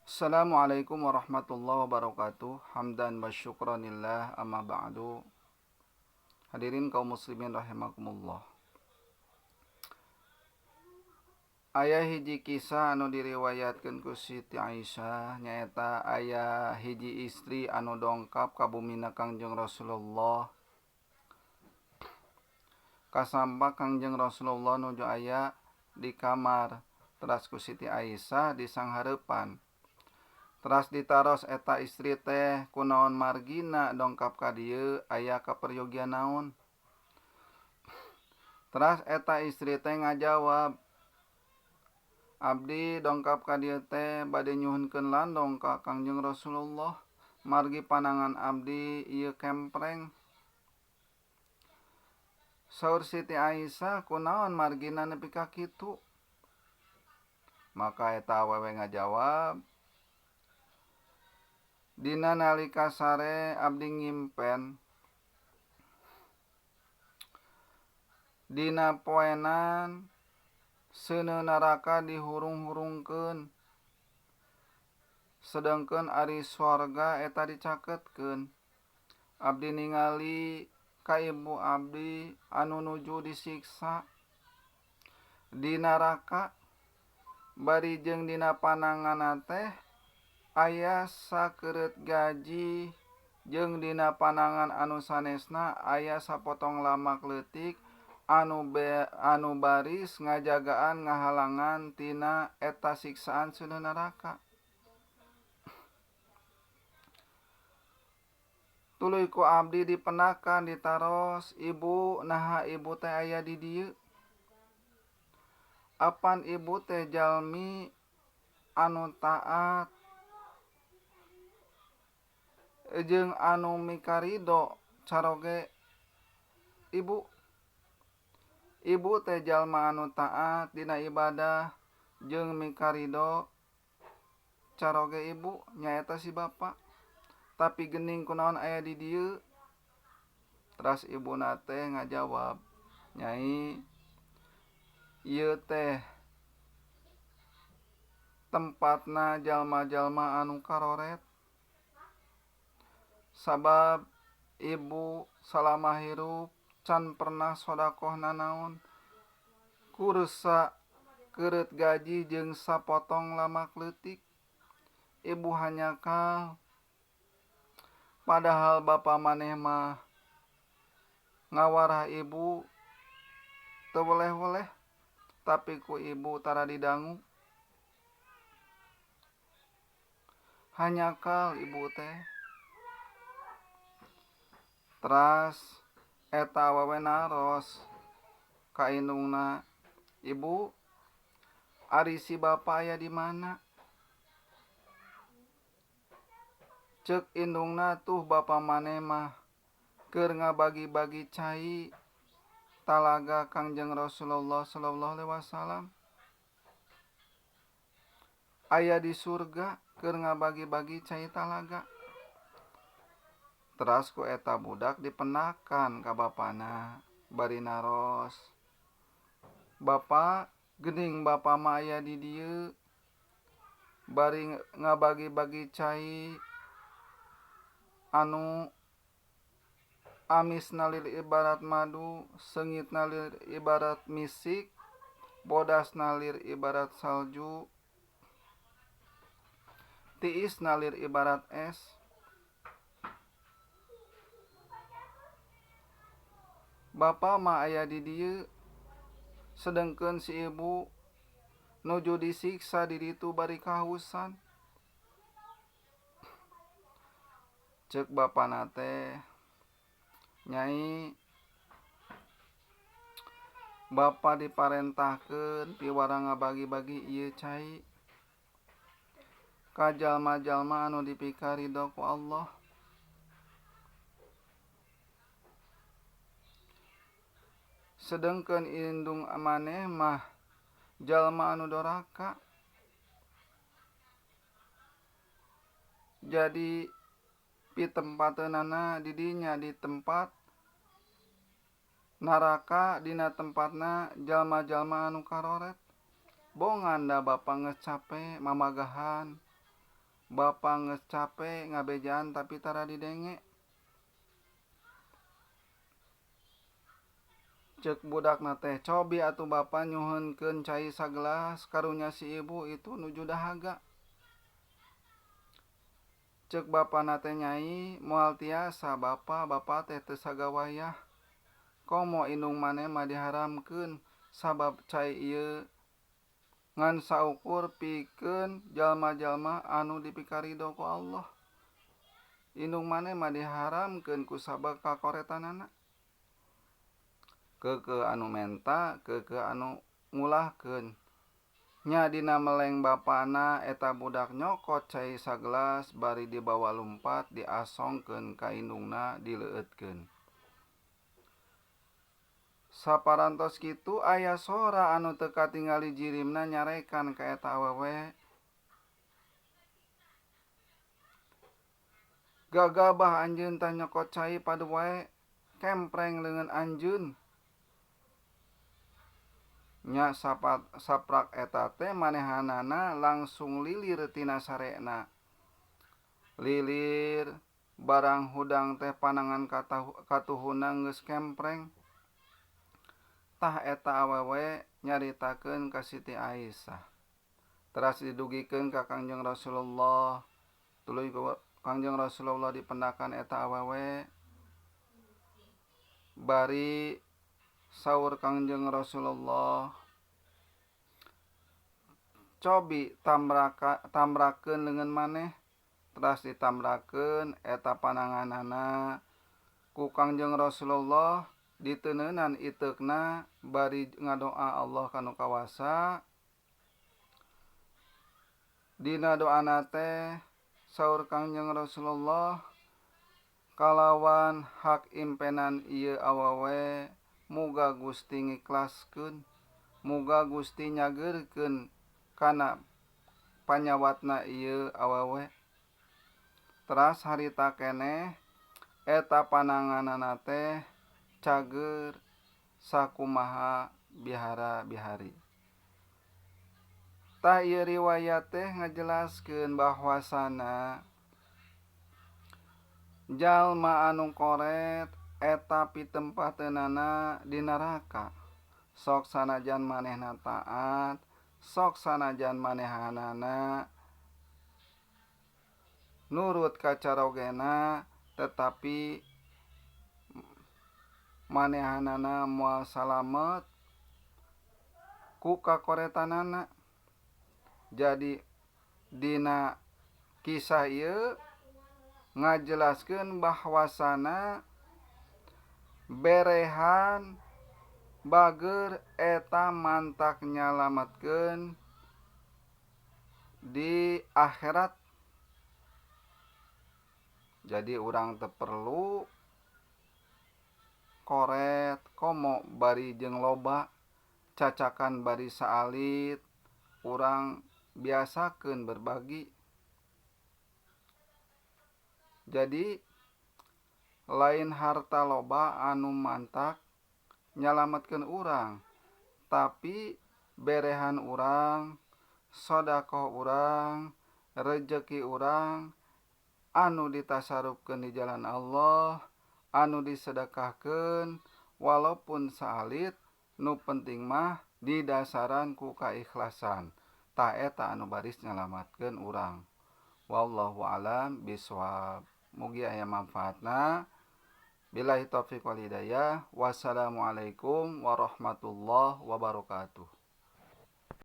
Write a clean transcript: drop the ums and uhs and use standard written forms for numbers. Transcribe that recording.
Assalamualaikum warahmatullahi wabarakatuh. Hamdan wa syukranillah amma ba'du. Hadirin kaum muslimin rahimakumullah. Aya hiji kisah anu diriwayatkeun ku Siti Aisyah nyaeta aya hiji istri anu dongkap ka bumina Kangjeng Rasulullah. Kasampak Kangjeng Rasulullah nuju aya di kamar teras ku Siti Aisyah disanghareupan. Teras ditaros eta istri teh kunaon margina dongkap ka dieu aya kaperyogian naon. Teras eta istri teh ngajawab, abdi dongkap ka dieu teh bade nyuhunkeun landong ka Kangjeng Rasulullah margi panangan abdi ieu kempreng. Saur Siti Aisyah kunaon margina nepi ka kitu. Maka eta awewe ngajawab, dina nalika sare abdi ngimpen dina poenan seuneu neraka dihurung-hurungkeun sedengkeun ari sorga eta dicaketkeun. Abdi ningali ka ibu abdi anu nuju disiksa di neraka bari jeung dina pananganna teh aya sakeureut gaji jeung dina panangan anu sanesna aya sapotong lamak leutik anu baris ngajagaan ngahalangan tina eta siksaan seuneu neraka. Tuluy ku abdi dipendakan ditaros, ibu naha ibu teh aya di dieu? Apan ibu teh jalmi anu taat jeung anu mikarido caroge ibu. Ibu teh jalma anu taat dina ibadah jeung mikarido caroge ibu nyaeta si bapa. Tapi gening kunaon aya di dieu? Teras ibuna teh ngajawab, nyai ieu teh tempatna jalma-jalma anu karoret. Sabab ibu salama hirup can pernah sodakoh nanaon kursa keureut gaji jeung sapotong lamak leutik. Ibu hanyakal padahal bapa maneh mah ngawarah ibu teu weleh-weleh tapi ku ibu tara didangu. Hanyakal ibu teh. Teras eta awewe naros ka indungna, ibu ari si bapa aya di mana? Ceuk indungna tuh bapa maneh mah keur ngabagi-bagi cai talaga Kangjeng Rasulullah sallallahu alaihi wasallam. Aya di surga keur ngabagi-bagi cai talaga. Teras ku eta budak dipendakan ka bapana bari naros, bapa geuning bapa mah aya di dieu bari ngabagi-bagi cai anu amis nalir ibarat madu, seungit nalir ibarat misik, bodas nalir ibarat salju, tiis nalir ibarat es. Bapa mah aya di dieu sedengkeun si ibu nuju disiksa di ditu bari kahausan. Ceuk bapana teh, nyai bapa diparentahkeun piwara ngabagi-bagi ieu cai ka jalma-jalma anu dipikarido ku Allah. Sedengkeun indung maneh mah jalma anu doraka. Jadi pitempateunana di dinya di tempat neraka dina tempatna jalma-jalma anu karoret. Bongan da bapa geus cape mamagahan. Bapa geus cape ngabejaan tapi tara didenge. Ceuk budakna teh cobi atuh bapa nyuhunkeun cai sagelas karunya si ibu itu nuju dahaga. Ceuk bapana teh nyai moal tiasa bapa, bapa teh teu sagawayah. Komo indung maneh mah diharamkeun sabab cai ieu ngan saukur pikeun jalma-jalma anu dipikarido ku Allah. Indung maneh mah diharamkeun ku sabab kakoretanana. Keukeuh anu menta, keukeuh anu ngulahkeun. Nya dina meleng bapana eta budak nyokot cai sagelas bari dibawa lumpat diasongkeun ka indungna dileueutkeun. Saparantos kitu aya sora anu teu katingali jirimna nyarekan ka eta awewe. Gagabah anjeun tah nyokot cai padu wae, kempreng leungeun anjeun. Nya saprak eta teh manehanana langsung lilir tina sarena. Lilir barang hudang teh panangan katuhuna geus kempreng. Tah eta awewe nyaritakeun ka Siti Aisyah. Teras didugikeun ka Kangjeng Rasulullah. Tuluy ku Kangjeng Rasulullah dipendakan eta awewe. Bari saur Kangjeng Rasulullah, cobi tamrakeun leungeun maneh. Teras ditamrakeun eta pananganana ku Kangjeng Rasulullah diteuneunan iteukna bari ngadoa Allah kanu kawasa. Dina doana teh saur Kangjeng Rasulullah, kalawan hak impenan ieu awewe muga Gusti ngikhlaskeun, muga Gusti nyageurkeun kana panyawatna ieu awewe. Teras harita keneh eta pananganana teh cager sakumaha bihara-bihari. Tah ieu riwayat teh ngajelaskeun bahwasana jalma anu koret eta pitempateunana di neraka. Sok sanajan manehna taat, sok sanajan manehanana nurut ka carogena, tetapi manehanana moal salamet ku kakoretanana. Jadi dina kisah ieu ngajelaskeun bahwasana berehan bager eta mantak nyalametkeun di akhirat. Jadi urang teu perlu koret komo bari jeung loba, cacakan bari saalit, urang biasakeun berbagi. Jadi lain harta loba anu mantak nyalametkeun urang, tapi berehan urang, sedekah urang, rejeki urang anu ditasarufkeun di jalan Allah, anu disedekahkeun walaupun saalit, nu penting mah didasaran ku kaikhlasan. Tah eta anu baris nyalametkeun urang. Wallahu alam bisawab. Mugi aya manfaatna. Billahi taufiq wal hidayah. Wassalamualaikum warahmatullahi wabarakatuh.